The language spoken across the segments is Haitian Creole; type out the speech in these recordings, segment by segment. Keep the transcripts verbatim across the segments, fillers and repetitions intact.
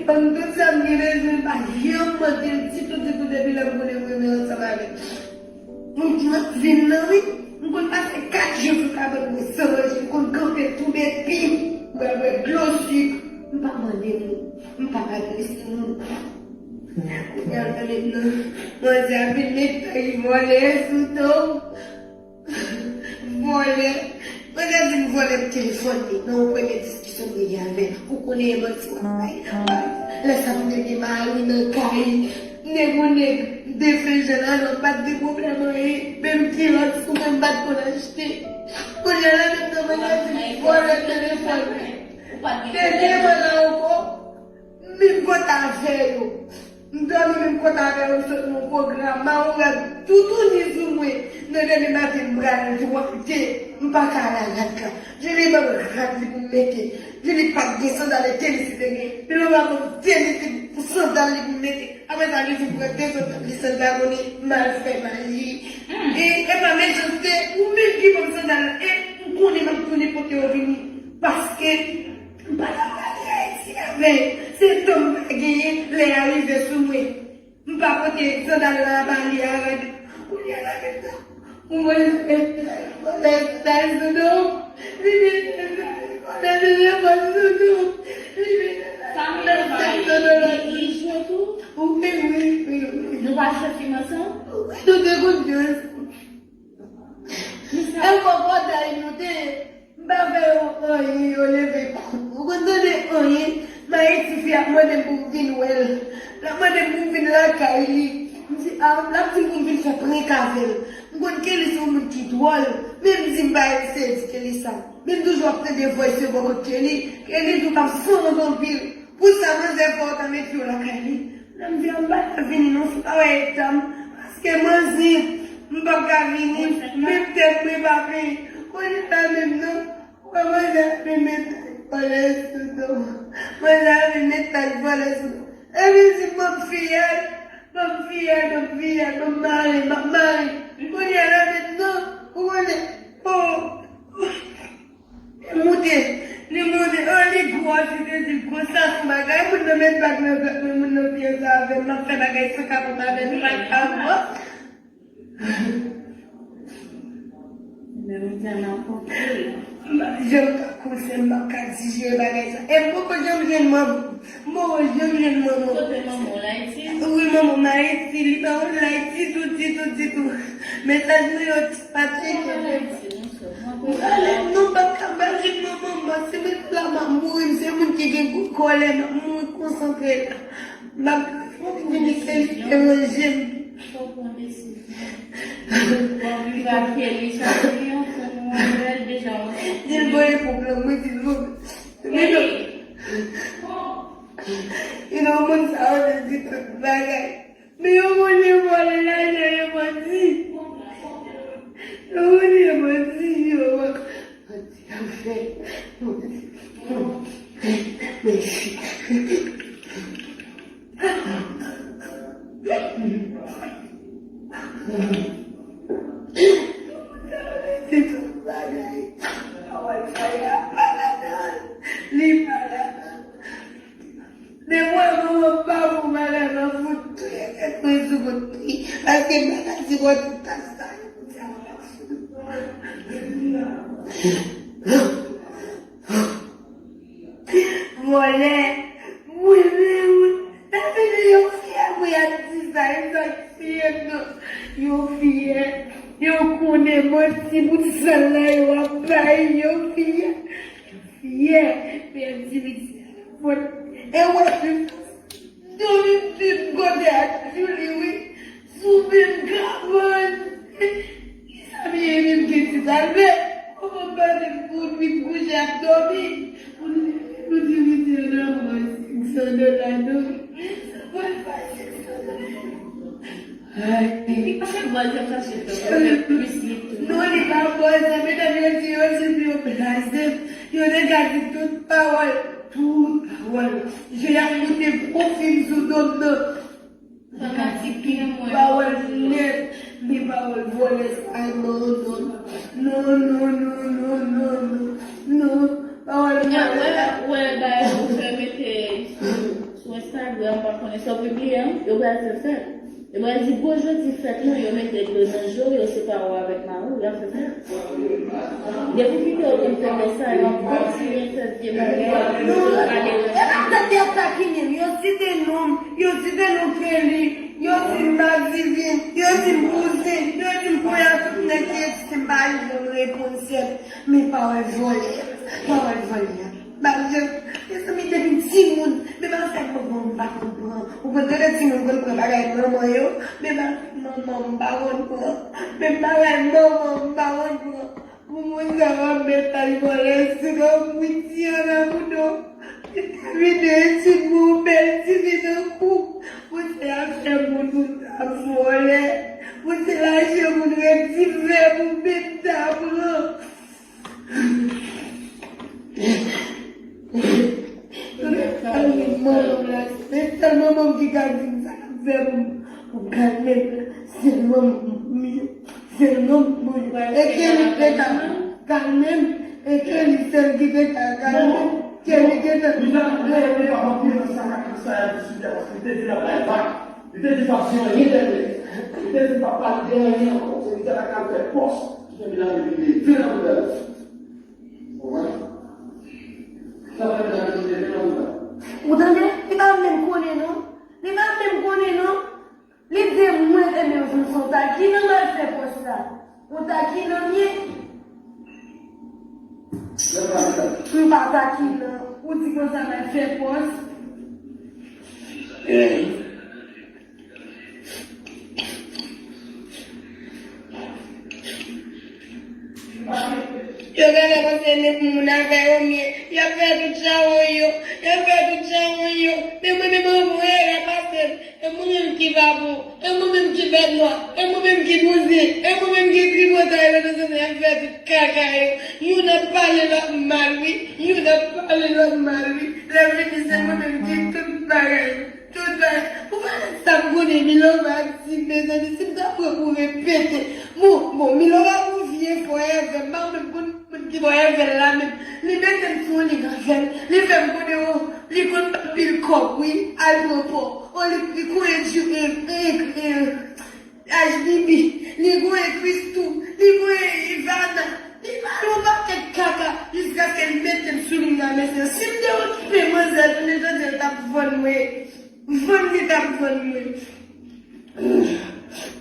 Ban m tout sa m gen bezwen, m pa janm manke l ditou, ditou, depi lè m konnen m renmen ansanm avè l. M, m ap vin nan, wi. M konn pase kat jou sou kabann mwen san manje, m konn kanpe tou epi m pral bwè dlo sik. M pa mande moun, m pa agrese moun. Kounye a la mentnan, manzè ap vin met tay vòlè sou do m. Vòlè. Manzè di m vòlè pou telefòn li. Nan yon premye diskisyon m te gen avè l. Ou konnen e manti w ap bay. Lè sa m te gen mari nan kay. Nèg ou nèg, defen jan la, non, m pa t gen pwoblèm anyen. Menm kilòt sou mwen, m pa t konn achte. Kounye a la mentnan, manzè di m vòlè telefòn li. Te devan la ankò. Menm kote avè yo. M dòmi menm kote avè yo, m sot nan pwogram. Mawon rad toutouni sou mwen. Nan demen maten, m pral dwate. M pa ka al a rad la. Juli ban m rad li pou m mete. Juli pa t gen sandal, e tenis li te gen. Li ban m tenis li pou sandal li pou m mete. Apre sa, li vin pran de sandal li, sandal konnen m al fè maji. E, e pa mechanste, ou menm ki ban m sandal la. E m konnen m ap tounen pote yo vini. Paske M pa t ap rale Ayiti avè l. Se tan m pa genyen, lè a rive sou mwen. M pa pote sandal la ba li a rad. Kounye a la mentnan, ou wè l mete vòlè sandal sou do m. Li mete vòlè telefòn sou do m. Li mete vòlè sandal sou do m. Wi, wi, wi, wi. Nou pa chofim ansanm? Wi, nou te konn fyans. E kòkòday nou te ye. M pa fè yo anyen, yo leve kont. Ou konn tande anyen? M al Ayiti, fi ap mande m pou m vin wè l. L ap mande m pou m vin lakay li. M di, a, l ap di m pou m vin fè prank avè l. M konn Kelly se yon moun ki dwòl, men m di m pa ret sezi Kelly sa. Men m toujou ap tande voice yo bò kot Kelly. Kelly tou ap sanwont anpil. Pou sa manzè fè w ta met pye w lakay li? Lè m di a, m pa ka vini non, si w pa wè eta m. Paske manzè, m p ap ka vini, menm tèt mwen pa penyen. Kounye a la menm non, ou wè manzè ap vin met tay vòlè sou do m. Manzè ap vin met tay vòlè sou do m. Epi di m, ban m fiyèl, ban m fiyèl, ban m fiyèl, ban m mare, m ap mare. Kounye a la menm non, ou konnen, oh. Li moute, li moute, oh, li gwo, si te di gwo sa son bagay, moun nan met bag nan vant mwen, moun nan fè sa avè m, m ap fè bagay san kapon avè l, m pa ka gwo. Men m di a m ap konprann. M pa janm ka konsèn, m pa ka dijere bagay sa. E m poko janm jwenn manman. M poko janm jwenn manman. Kote manman w, l Ayiti? Wi, manman m Ayiti, li pa konn l Ayiti ditou, ditou, ditou. Mesaj mwen yo pa tcheke. Manman w Ayiti, non, sè. M prale, non, m pa ka, m pa jwenn manman m, paske mwen la m ap mouri, m se moun ki gen gwo kòlè, m ap mouri konsantre la. M ap vini se li ki deranje m. Fò w pran desizyon. W ap viv ak Kelly chak jou, yon fò nou wè l deja yon sòt. Di l voye pou plan, mwen di l voye. Kelly! You know, moun sa yo te di tout bagay. Men yo moun yo vòlè lajan, yo manti. Yo moun yo manti, yo manti. Manti y ap fè. Manti. Mèsi. Se tout bagay. Pawòl sa y ap pale ladan l. Li pale ladan l. Men mwen, mwen, mwen pa pou bagay nan fout touye tèt mwen sou kout pri. Paske bagay ti bò ti tas sa yo. Vòlè. Mwen, mwen, mwen. Sa vle di yo fyè pou y ap di sa, yo sòti fyè non. Yo fyè. Yo konnen manti bout sal la yo ap bay, yo fyè. Fyè, pèdi misye. E wè, Domi m fin kote ak Julie, wi. Sou menm kabann. Kisa m ye menm ki ti talbe? Kòman m pase pou m vin kouche ak Domi? Pou nou, nou di misye nan mwen senk san dola, Domi. Sa pral fè senk san dola. Ay. Li pa fè bòz, yo chache fè bòz plis li tou. Non, li pa bòz, sa medam yo di yo se pou yo blaze m. Yo deja di tout pawòl, tout pawòl. Je y ap moute gwo fim sou do m nan. Fanatik li, mwen. Pawòl nèt, men pawòl vòlè sa, non, non. Non, non, non, non, non, non. Non, pawòl vòlè sa. Wè, wè, bay ou fè mete sou Sa vre, m pa konnen sa w pibliye an, yo pral fè fèt. Yo pral di, bon, jodi fèt lan, yo mete dlo nan je w, yo separe w avèk mari w, y ap fè fèt. Depi w kite yo konn fè fèt sa, y ap kontinye fè vye bagay, yo ale. E pa tèt y ap takinen m, yo site non m, yo site non Kelly, yo di m madivin, yo di m bouzen, yo di m ponya tout nèg ki egziste, m pa janm reponn sèl, men pawòl vòlè, pawòl vòlè. Ba m jan, mezanmi, depi m timoun, men ba m fè manman m pa konn pran. Ou konn tande timoun konn pran bagay manman yo, men ba m fè manman m pa konn pran. Men bagay manman m pa konn pran. Pou moun sa w ap met al vòlè sou non m, wi, ti an nan bouda w. Li te vide etid mwen, yon bèl ti fi tankou w. Pou se afè moun, pou sa vòlè. Pou se lajan moun, rèk divè pou met ta pran. Kalme manman m la, se sèl manman m ki ka di m sa k ap fè pou m. Pou kalme m la, se manman m pou m ye, se manman m pou m ye. E Kelly te ka kalme m, e Kelly sèl ki te ka kalme m. Kelly gentan. Li pa konprann sa k ap fè sa, l ap diskite, paske li te di l ap bay vag. Li te di l p ap di anyen dèyè. Li te di l p ap pale de anyen ankò. Se li t ap al fè pòs ki fè Milano vin leve nan bouda l. Ou tande? Li pa menm konnen non. Li pa menm konnen non. Li di mwen, ebyen, ou vin son takinan m al fè pòs la. Ou takinan m ye. M pa takinan. Ou di konsa m al fè pòs. Yo genlè panse se moun avè yo m ye. Y ap fè tout chawony yo. Y ap fè tout chawony yo. Men mwen menm anmwe y ap pase m. E mwen menm ki babou. E mwen menm ki bèt nwa. E mwen menm ki bouzen. E mwen menm ki tripotay yo nan zòn nan y ap fè tout kaka yo. Youn ap pale lòt mal wi. Youn ap pale lòt mal wi. Lè vini se mwen menm ki tout bagay. Tout bagay. Pou pale sa m konnen Milova ap di m, mezanmi, si m ta pran pou repete. Bon, bon, Milova pou vye forever, m pa menm konn moun ki forever la menm. Li mete m sou yon lig avè l. Li fè m konnen, o, li konn anpil kòb, wi, al pran pò. O, li, li konn H B B, li konn Christoo, li konn Ivana. Li pale yon pakèt kaka jiskaske li mete m sou lig la, mesye. Si m te okipe manzè, jounen jodi a, l t ap vann mwen. Vann li t ap vann mwen.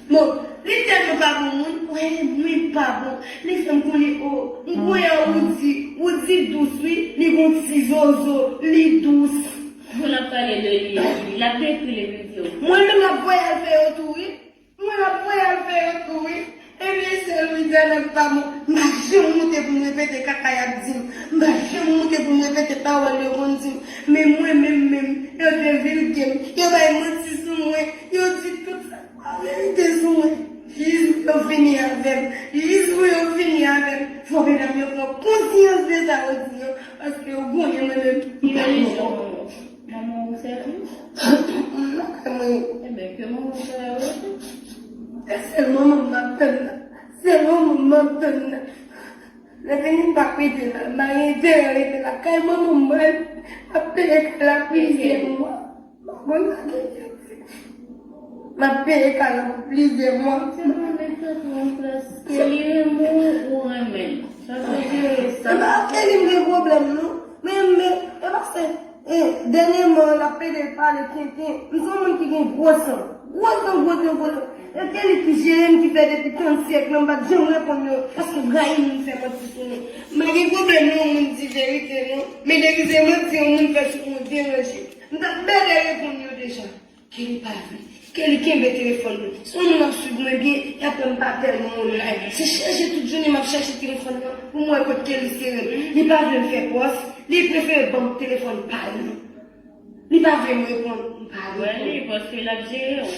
Bon, li tèlman pa bon moun, wè, mwen pa bon. Li fè m konnen, o, m konnen ou di, ou di dous, wi, li gon ti zozo, li dous. Moun ap pale de li epi l ap detwi li videyo. Mwen menm l ap voye al fè yo tou, wi. Mwen ap voye al fè yo tou, wi. Ebyen, sèl Louisiana ki pa bon. M pa janm moute pou m repete kaka y ap di m. M pa janm moute pou m repete pawòl yo konn di m. Men mwen menm menm, yo devilge m. Yo bay manti sou mwen. Yo di tout sa k pa verite sou mwen. Jis pou yo fini avè m. Jis pou yo fini avè m. Fò medam yo pran konsyans de sa yo di yo. Paske yo konnen mwen menm. Ki relijyon manman w? Manman w se kris? Lakay mwen. Ebyen, ke manman w se la yo rete. E sèl manman m m ap tann la. Sèl manman m m ap tann la. Lè vini m pa rete la. M pa gen enterè rete lakay manman m mwen. M ap peye kay la plizyè mwa. M pa konn sa ki ap fè. M ap peye kay la pou plizyè mwa. Se mwen menm k ap pran plas. Se li renmen w ou renmen l. Sa se jere sa. E pa Kelly m gen pwoblèm non. Men, men, e paske, e, dènyèman, l ap pede pale tenten. M se yon moun ki gen gwo san. Gwo san, gwo san, gwo san. E Kelly ki jere m, ki fè depi trant syèk lan, m pa t janm reponn yo. Paske m rayi moun fè manti sou mwen. M pa gen pwoblèm non, yon moun di verite non. Men depi se manti yon moun fè sou mwen, deranje. M t ap bèlè reponn yo deja. Kelly pa vle. Kelly kenbe telefòn nan. Si yon moun ap swiv mwen byen, y ap wè m pa tèlman online. Se chèche tout jounen m ap chèche telefòn nan pou m wè kot Kelly sere m. Li pa vle m fè pòs, li prefere ban m telefòn pa l nan. Li pa vle m reponn, m pa reponn. Wè li, paske l ap jere w.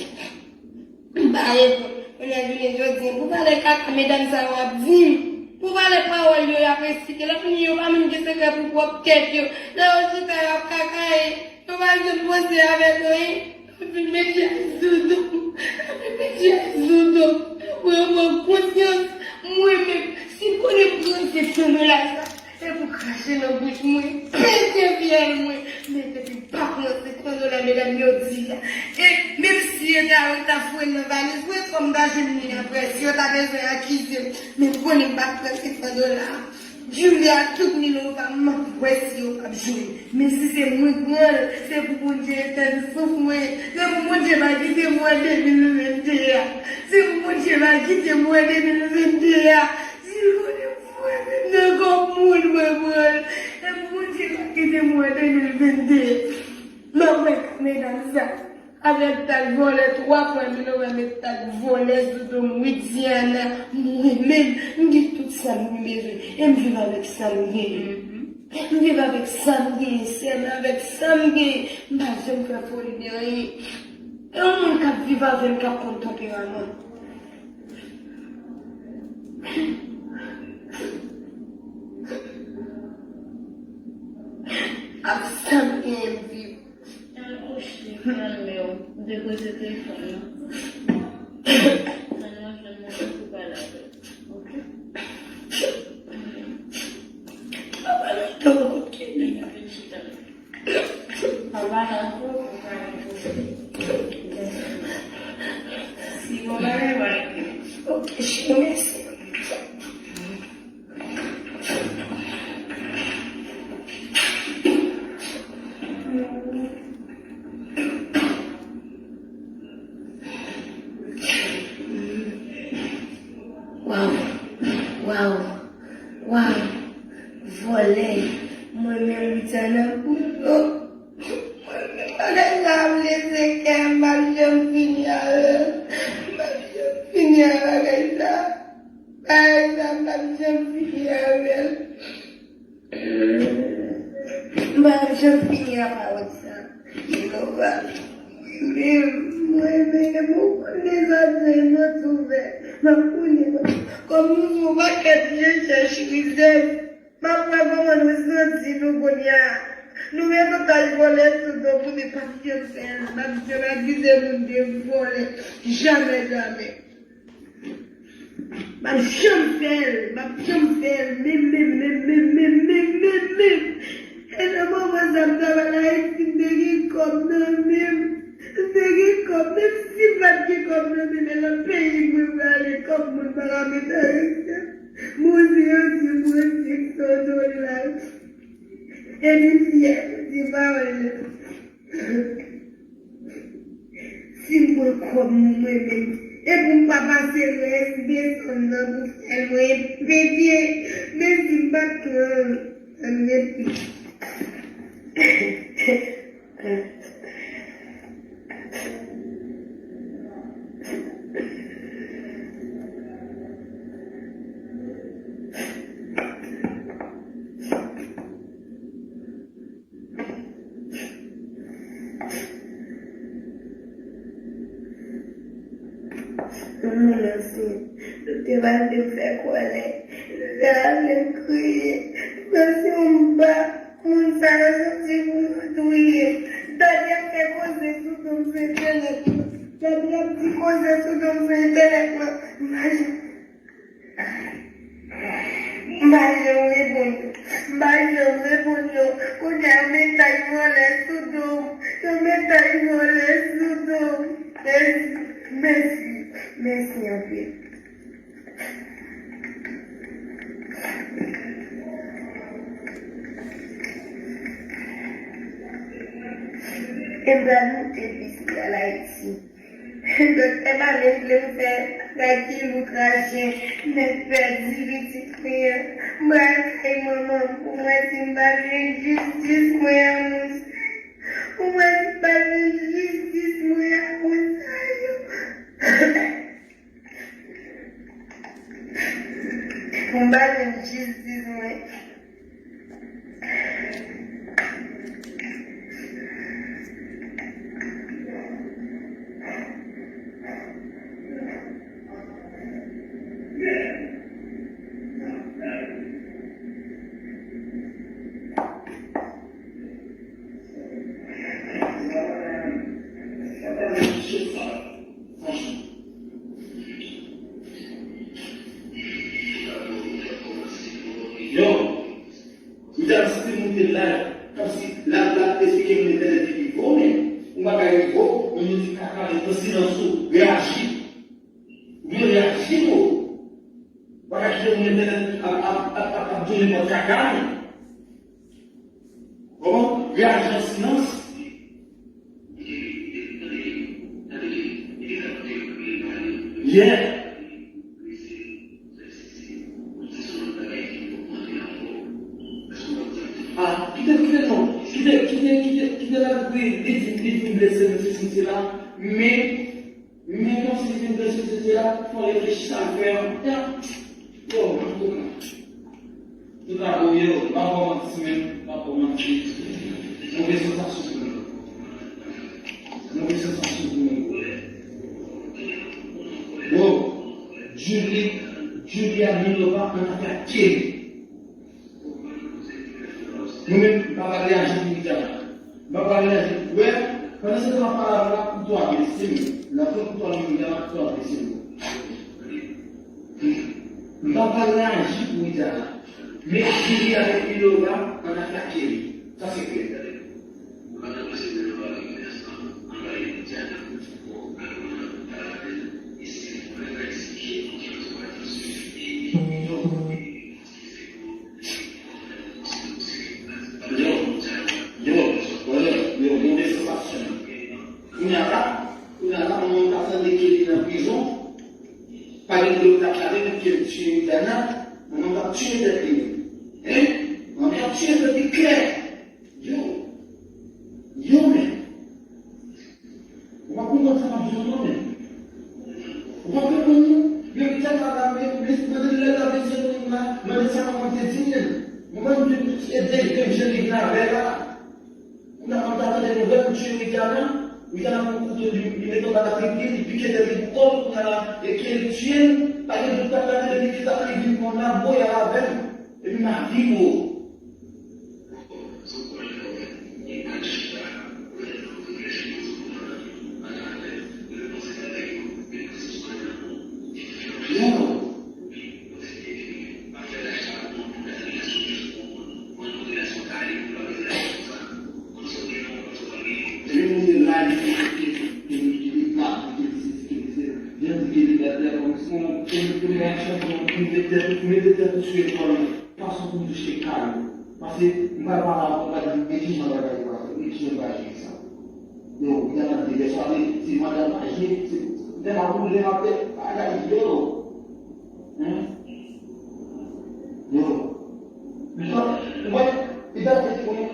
M pa reponn. Kounye a jounen jodi a, pou pale kaka medam sa yo ap di m, pou pale pawòl yo y ap esplike, lè fini yo pa menm gen sekrè pou pwòp tèt yo. Lè yo chita y ap kakaye, yo pa janm panse avèk anyen. Yo vin mete ay sou do m. Yo vin mete ay sou do m. Mwen pran konsyans, mwen menm, si m konnen m pran se tonnè la sa, e pou krache nan bouch mwen, pete fyèl mwen, men depi m pa pran se tonnè la, medam yo di a. E menm si yo ta, ta foure l nan valiz, ou wè kòm m ta jwenn li apre, si yo ta bezwen akize m, men m konnen m p ap pran senk san dola a. Julia, tout milyon pa m, m ap wè si yo p ap jwenn. Men si se mwen k pran l, se pou Bondye etenn souf mwen. Se pou Bondye pa kite m wè de mil vennde a. Se pou Bondye pa kite m wè de mil vennde a. Si l konnen m frape m nan kòm moun, mwen pran l. Se pou Bondye pa kite m wè de mil vennde. M ap wè ka medam sa. Avèk tag vòlè twa pwen mil, ou wè met tag vòlè sou do m, Widiana, mwen menm, m gen tout sa m bezwen, e m viv avèk sa m genyen. M viv avèk sa m genyen, sèlman avèk sa m genyen, m pa janm fè foli de anyen. E yon moun k ap viv avè m k ap konn tanperaman m. Ak sa m genyen, m viv. Al kouche, kalme w. M te poze telefòn nan. Ann manje, mwen pou pale avè w. Oke? Papa nan tan kot ki li la. Vin chita la. Papa nan tan pou pale pou. Si bon bagay, bagay. Oke, cheri, mèsi. Waw, waw, waw, vòlè, mwen menm Widiana Boulo. Mwen menm bagay sa ap lese kè m, m ap janm fini avè l. M ap janm fini ak bagay sa. Bagay sa, m p ap janm fini avè l. M p ap janm fini ak pawòl sa. Jewova, mwen menm, mwen menm, ou konnen sa se yon sou fè. M ap konnen, kòm nou sou pakèt je chèch rizèz. M ap wè kòman nou santi nou kounye a. Nou gen tout tag vòlè sou do pou nou, m p ap janm fè l. M p ap janm akize moun de vòlè. Jamè, jamè. M ap janm fè l, m ap janm fè l, menm, menm, menm. E nan moman sa, m t ap al Ayiti, m te gen kòb nan men m. M te gen kòb, menm si m pa t gen kòb nan men m, e nan peyi mwen prale, kòb moun pa ka met anyen. Mwen se yon ti mwen, se yon dola. Epi fyè, se pawòl la. Si m pran kòb nou mwen menm, e pou m pa pase rès desanm nan pou fè mwen pete, men si m pa t pran l, ann rete. Moun ansen, nou te pa vle m fè kòlè, nou te pa vle m kriye. Paske m pa, moun sa yo santi pou yo touye m. Dadi ap fè koze sou do m sou entènèt lan. Dadi ap di koze sou do m sou entènèt lan. M pa janm M pa janm reponn yo. M pa janm reponn yo. Kounye a, yo met tag vòlè sou do m. Yo met tag vòlè sou do m. Mèsi, mèsi, mèsi anpil. E m pral moute bis, m pral Ayiti. Doktè pa menm vle m fè bagay ki lou krache, m mèt pèdi pitit mwen an. M pral kay manman m pou m wè si m pa jwenn jistis mwen an, moun sa yo. Pou m wè si m pa jwenn jistis mwen an, moun sa yo. Pou m pa jwenn jistis mwen. Yeah. Ah, kite, kite non. Kite, kite, kite, kite la, li, li di, li di blese, mesye, sesi la. Men, men kòmsi li vin blese, sesi la, fò reflechi sa l fè an. Ya. Yo, antouka. Tout a bon, yo, m pa ba w manti, men, m pa ba w manti. Move sansasyon pou mwen. Move sansasyon pou mwen. Yo, Julie, Julie ak Milova an afè ak Kelly. Mwen menm, m pa pral reyaji pou Widiana. M pa pral reyaji. Wè, pandan se tan m ap pale avè w la, kouto a blese m. Nan fon kouto a, Widiana, kouto a blese m. M pa pral reyaji pou Widiana. Men Julie avèk Milova an afè ak Kelly. Sa se klè. Yo, yo, yo, yo, yo, move sansasyon. Kounye a la, kounye a la, manman m ta tande ke li nan prizon. Pa gen dlo k t ap lave, menm ke l tiye Widiana, manman m t ap tiye tèt li. Hein? Manman m t ap tiye tèt li klè. Yo, yo, men. Ou pa konprann sa m ap di w non, men. Ou pa konprann non. Men, men, men, mande lè l ap bezwen moun la, mande sa manman te di l. Manman m te ede l, menm jan li vin avè l la. Kounye a, manman ta tande nouvèl m tiye Widiana. Widiana pran kouto, li, li mete yon bal nan trip li, li pike tèt li pou kò l, kounye a la, e ke li tiye l, pa gen dout, pa gen dout, li vin pran m la, voye al avè m. Epi m ap viv o. Mete tèt ou sou epòl mwen. Fason pou m touche kay ou. Paske m pral pale avè w, m pral di w men kijan bagay yo pase, men kijan bagay yo sa. Yo, ou ta tande lè sa, se mandan m aji, se, m te la boule, m ap fè bagay, yo. Hein? Yo. Ou wè, ou wè, li ta fè ti konnen,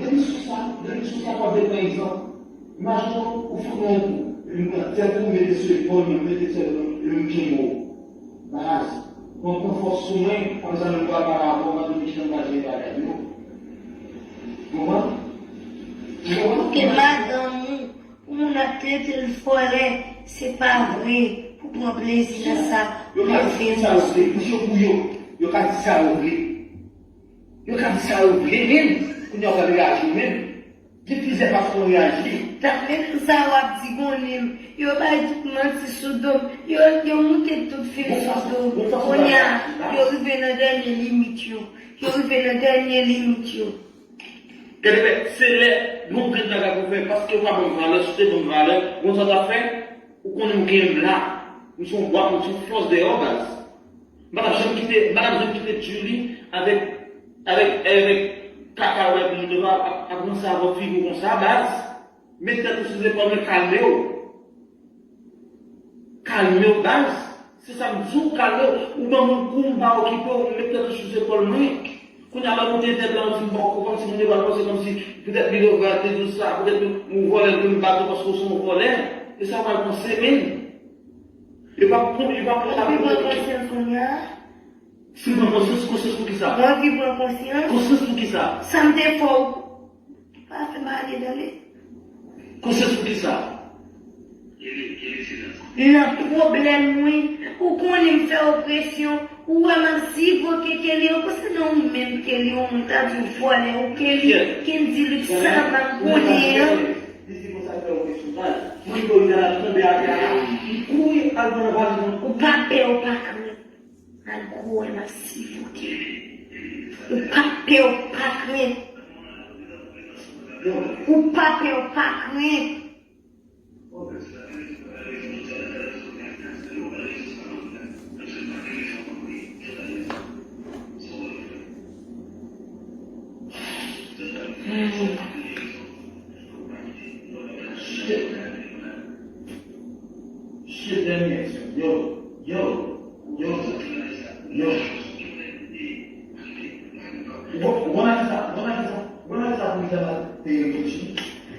depi sou sa, depi sou sa, w ap pran egzanp. Imajine w, ou fout mwen yon kou, epi m pran tèt ou, mete sou epòl mwen, mete sou epòl mwen, epi m kenbe w. Baz, pran, pran fòs sou mwen, apre sa, lè m pral pale avè w, m ap di w kijan m pral jere bagay yo. Ou konprann? Ou konprann? Paske madanm ou, pou moun ap trete l vòlè, se pa vre, pou pran plezi nan sa, yo ka di sa yo vle, pou yo, pou yo, yo ka di sa yo vle. Yo ka di sa yo vle, menm, kounye a w pral reyaji menm. Gen plizyè fason pou reyaji. Daprè sa w ap di, konnen m, yo bay tout manti sou do m. Yo, yo moute tout fim sou do m. Kounye a, yo rive nan dènye limit yo. Yo rive nan dènye limit yo. Gade, se lè yon grenn bagay pou fè, paske w pa ban m valè, si w te ban m valè, gon sa w t ap fè, ou konnen m genyen m la. M se yon bwa, m se yon fòs dèyè w, baz. M pa t ap janm kite, m pa t ap janm kite Julie avèk, avèk, avèk kaka w la epi moto pa ap, ap ranse avè w figi w konsa, baz. Met tèt ou sou zepòl mwen, kalme w. Kalme w, baz. Se sa m di w, kalme w. Ou ban m yon kou, m pa okipe w, met tèt ou sou zepòl mwen. Kounye a, lè w moute tèt la, w di m pa w konprann, si moun yo pral panse kòmsi, petèt Milova te di w sa, petèt ou vòlè, epi m bat ou paske w se yon vòlè. E sa w pral panse, menm? Yo p ap, yo p ap. Ou anvi pran konsyans kounye a? Si w pran konsyans, konsyans pou kisa? Ou anvi pran konsyans? Konsyans pou kisa? Sa m te fè w, pa fè m ale dale. Konsyans pou kisa? Nan pwoblèm mwen, ou konnen m fè w presyon, ou wè m ap sivoke Kelly, ou panse nan ou menm Kelly, ou moun ta di w vòlè, ou Kelly, Kendy Luc, sa m ap konnen an. Li di konsa fè w presyon, baz. Mwen, Kelly, nan ap tonbe atè a, m kouri al pran valiz mwen. Ou pa pè, ou pa kren. Al gwo wè m ap sivoke. Ou pa pè, ou pa kren. Ou pa pè, ou pa kren. Hmm. Shit. Shit, Daniel.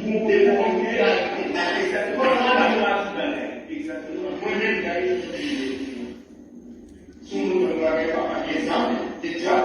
Ou gon pwoblèm, ou gon pwoblèm. Egzakteman. Mwen menm, gade, sou moun mwen, mwen gen papa gen zam, gen djab.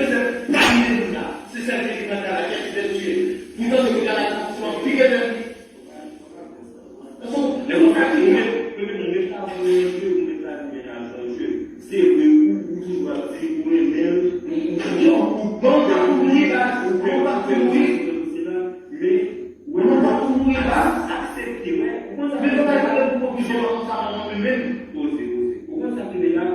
Joseph pa li menm la. Se sèl ki nan kay la, kèt tèt li ye. Poutan se pou kay la, se yon pike tèt li. Lè mwen pa ki mwen, mwen menm mwen pa vle mwen pa vle mennaj mwen jwe. Se vre ou ou toujou ap di ou renmen l, ou ou ou ou ban ou ou ban ou ou ban ou men ou pa tou mouri baz aksepte wè ou konn sa men mwen pa vle pou konpizyon an sa mwen menm poze poze ou konn sa ki mennaj.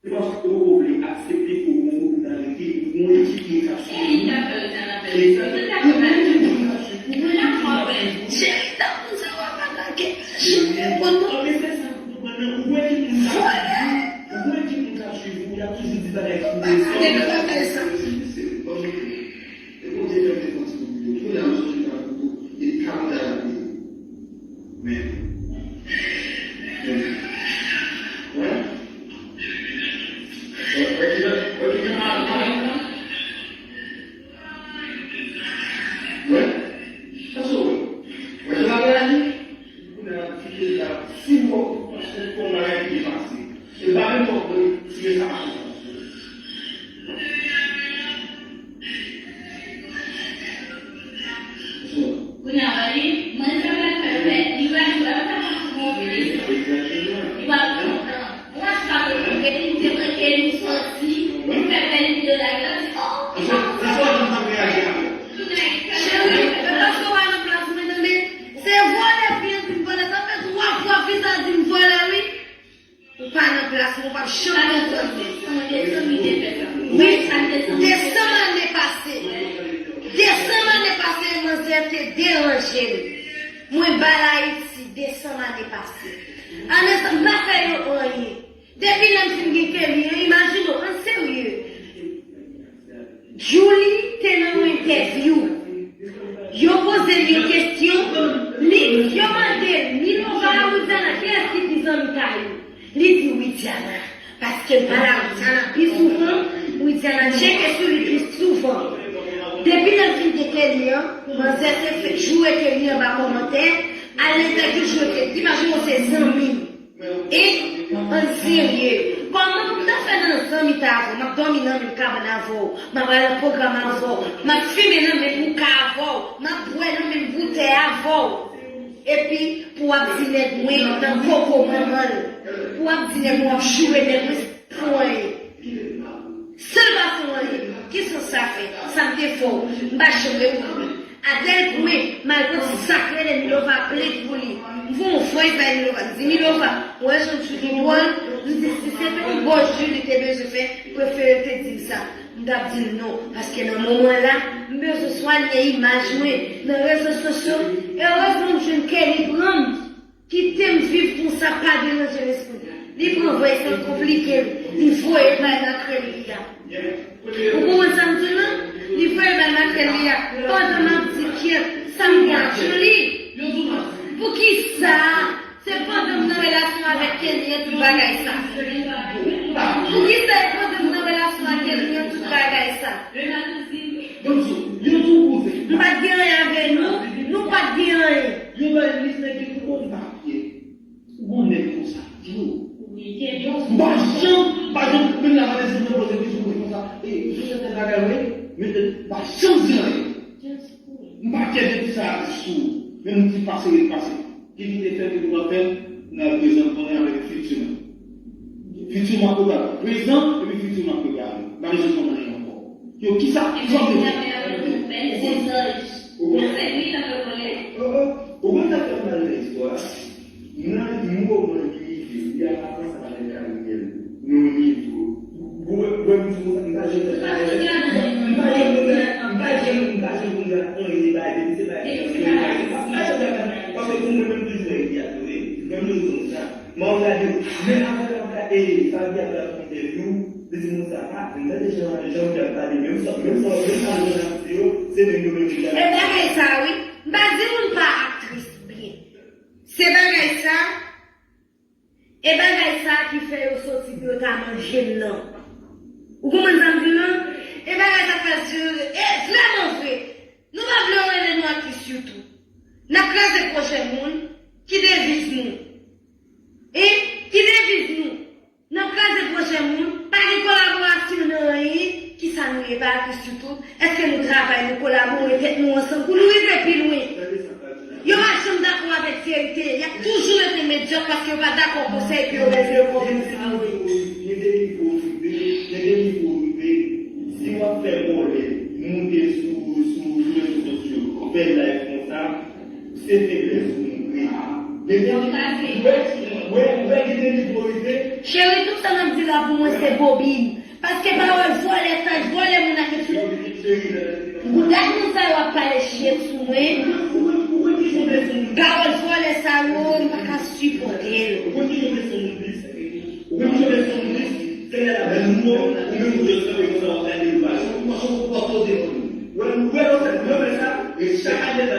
Se paske w poko vle aksepte ke w gon gwoup nan rete, ou gon ekip moun k ap swiv ou. E ou gon ekip moun k ap swiv ou, ou gon ekip moun k ap swiv ou. Cheri, tankou sa w ap atake, cheri, reponn mwen. Anben, se sa m konprann nan. Ou gon ekip moun k ap swiv ou, ou gon ekip moun k ap swiv ou, y ap toujou di bagay ki pou ou. Pale de bagay sa. E Bondye fè m te fè yon ti kout pye. Kounye a m sonje m t ap kout pye. E kabrit la t ap peye. Men. Men. Wè? Wè, wè ki jan, wè ki jan mal, mal, mal. Wè? Sa se wè. Wè ki bagay la di? Kounye a, ti pye la, si w paske w fè yon bagay ki depase. E pa menm fòk mwen tire sa pa konsa. Kounye a, li, mwen, sa pral fè, fè, li pral jwe, sa pral fè yon move leson. Li pral kontan. Mwen, sa pral fè, li te manke nou sòti, li fè bèl videyo la, li di, oh, li pa kontan. Cheri, e paske w pa nan plas mwen, tande. Se vòlè, fi an di m vòlè, sa fè twa fwa fi sa di m vòlè, wi. Ou pa nan plas mwen, ou p ap janm konprann mwen. Wi, desanm ane pase. Desanm ane pase, manzè te deranje m. Mwen ba l Ayiti, desanm ane pase. Ane sa, m pa fè yo anyen. Depi lè m fin gen Kelly an, imajine w, ann serye. Djouly te nan yon entèvyou. Yo poze l yon kesyon, li, yo mande l, Milova a Widiana, kiyès ki pi zanmi Kayou? Li di Widiana, paske l pale a Widiana pi souvan, Widiana tcheke sou li pi souvan. Depi lè l fin gen Kelly an, manzè se fè joure Kelly anba kòmantè, al nan entèvyou joure Kelly. Imajine w se zanmi. E, ann serye. Kòman pou m ta fè nan zanmi ta avè w? M ap dòmi nan menm kabann avè w. M ap al nan pwogram avè w. M ap fimen nan menm bouka avè w. M ap bwè nan menm boutèy avè w. Epi, pou w ap di nèg mwen nan koko manman l. Pou w ap di nèg mwen w ap joure nèg mwen, se pou anyen. San l pa fè w anyen, ki sans sa fè? Sa m te fè w, m pa janm rekonèt. A tèl pwen, m al pran ti sa k rele Milova plent pou li. M voye yon voice bay Milova, m di, Milova, ou wè jan Djouly dwòl? M di, si se te yon bòs Djouly te bezwen fè, prefere l te di m sa. M t ap di l non, paske nan moman la, m bezwen swanye imaj mwen nan rezo sosyo. Erezman m jwenn Kelly pran m. Kite m viv konsa, pa deranje lespri. Li pran voice lan, konplike l, li voye l bay makrèl li a. Ou konprann sa m di w lan? Li voye l bay makrèl li a. Pandan m ap di kyèt, sa m gen ak Djouly? Poukisa se pandan m nan relasyon avèk Kelly an tout bagay sa? Poukisa se pandan m nan relasyon ak Kelly an tout bagay sa? Donk, yo di w kouzen. M pa t gen anyen avè nou, nou pa t gen anyen. Yo bay lis nèg yo pou bon papye. Ou gon nèg konsa. San di anyen. M pa kè de ti sa sou, menm ti pase, ret pase. Ki li te fè, ki li pa fè, nan prezan, konnen avèk fiti. Fiti m ap prepare. Prezan, epi fiti m ap prepare. M pa bezwen konn anyen ankò. Yo, kisa, kisa w bezwen? Ou konn, ou konn sa fè m mal nan istwa a? Nan moman li rive, li ap avanse avèk Ariel nan yon nivo. Ou wè, ou wè m di konsa, m pa janm, m pa janm, m pa janm, m pa janm konn anyen de bagay, depi se bagay, m pa janm, paske pou mwen menm toujou wè li ap vre, menm jan konsa. Mwen ap gade, men apre l ap gade, e, sa Gaby ap fè entèvyou, li di moun sa, a, m tande jan, jan Gaby ap pale, menm sa, menm sa, menm sa moun ap di yo, se menm yo menm ki ap. E bagay sa wi, m pa di moun pa aktris byen. Se bagay sa, e bagay sa ki fè yo soti pou yo ta manje m nan. Ou konprann sa m di w lan? E bagay sa k fè, e vrèman vre, nou pa vle yo rele nou aktris YouTube. N ap kraze pwojè moun ki deviz nou. E ki deviz nou? N ap kraze pwojè moun, pa gen kolaborasyon nan anyen. Kisa nou ye, pa aktris YouTube? Èske nou travay, nou kolabore tèt nou ansanm pou nou rive pi lwen? Yo pa janm dakò avèk verite. Y ap toujou rete medyòk paske yo pa dakò konsèy ke yo revye yo pran pou yo. Gen de nivo rive, gen de nivo rive. Si w ap fè vòlè, moute sou, sou, sou rezo sosyo, fè live konsa, se feblès ou montre. Gen de nivo, ou wè, ou wè, ou wè gen de nivo rive. Cheri, tout sa m ap di la pou mwen se bobin. Paske pawòl vòlè, sa vòlè moun ak tout. Bouda moun sa yo ap pale shit sou mwen. Pawòl vòlè sa yo, m pa ka sipòte l. Ou konn ki jan de son moun plis? Ou konn ki jan de son moun plis? Se lè la menm moun, ou menm ou just kanpe konsa w ap gade yo pase. Ou pa janm ou pa poze moun. Wè, wè, lè w fè, lè w fè sa, e chak ane sa,